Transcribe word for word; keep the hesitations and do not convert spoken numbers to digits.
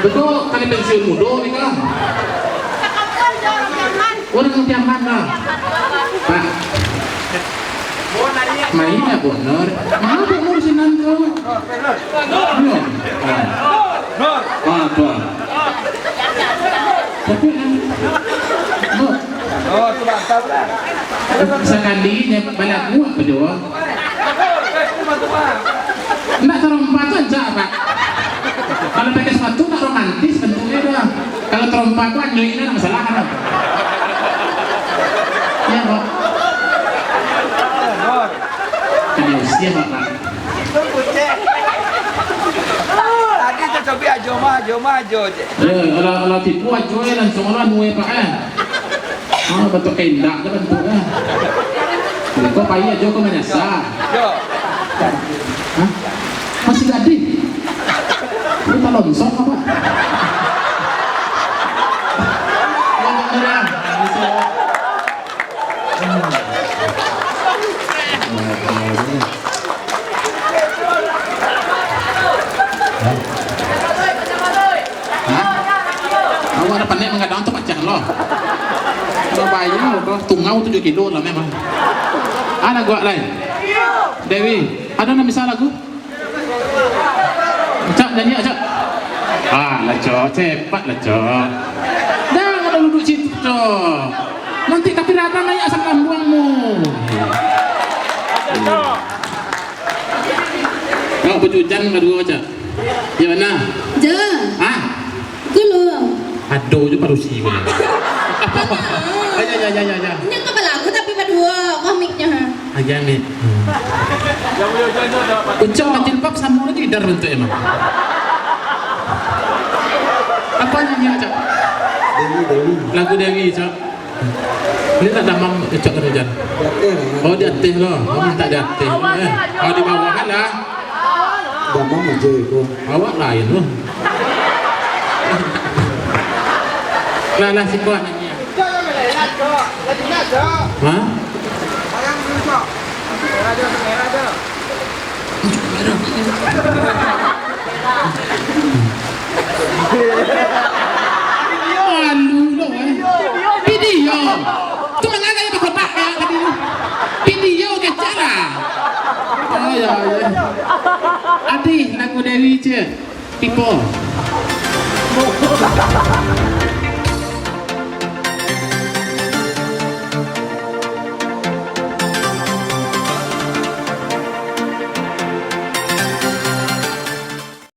Ko kali pensiun mudo ni kan? Urang Piaman lah. Pak. Main ya bener. Mana bener sinan tu? Iya. Ah. Ah, tuh. Tapi kan, no. Sakali nya balagu apa jua? Ndak tarompa tu aja, Pak. Kalau pakai sepatu ndak romantis bentuknya dah. Kalau tarompa tu anjuiknya ndak masalah kan? Iya, Pak. Ini usia, Pak. Tadi tu tapi ajo mah, ajo mah, ajo je. Eh, kalau, kalau tipu ajo ya langsung lah nue, Pak, eh. Ah, bentuk kendak tu bentuknya. Kau pai ajo kau manyasa. Yo. Hah? Masih gadih? Lu tak longsong apa? Ya, beneran. Hmm. Hah? Awak dah pandai manggadang tu pacah lo. Surabaya tu tungau tujuh kilo lah memang. Ada gua lain. Dewi, ada nak bisa lagu? Cak, nyanyi, Cak. Ah, lah, Cok. Cepat lah, Cok. Jangan duduk situ, Cok. Nanti tapi rata naik asam lambungmu. Kau bejujan kedua, Cak. Yang mana? Ja. Ah? Gulu. Aduh, je parusi punya. Apa-apa. Ah, ya, ya, ya, ya, ya. Ini kau balagu tapi berdua, komiknya. Aja, Mit. Hmm. Ucok dengan jilbab sama lagi dar bentuk emang. Apa nyanyi, Cak? Dewi, Dewi. Lagu Dewi, Cak. Ini nak damam, Cak, kerja. Di ateh lah. Oh, di ateh lo. Oh, minta di ateh lo, eh. Oh, di bawah kan lah. Damam aja itu. Awak lain lo. Lah, lah, siko nyanyi. Hah? Malu lo, eh. Video. Tu manga gaya bakotak ya tadi tu. Video kecek lah. Oh, ya, ya. Adih, lagu Dewi, cek. People.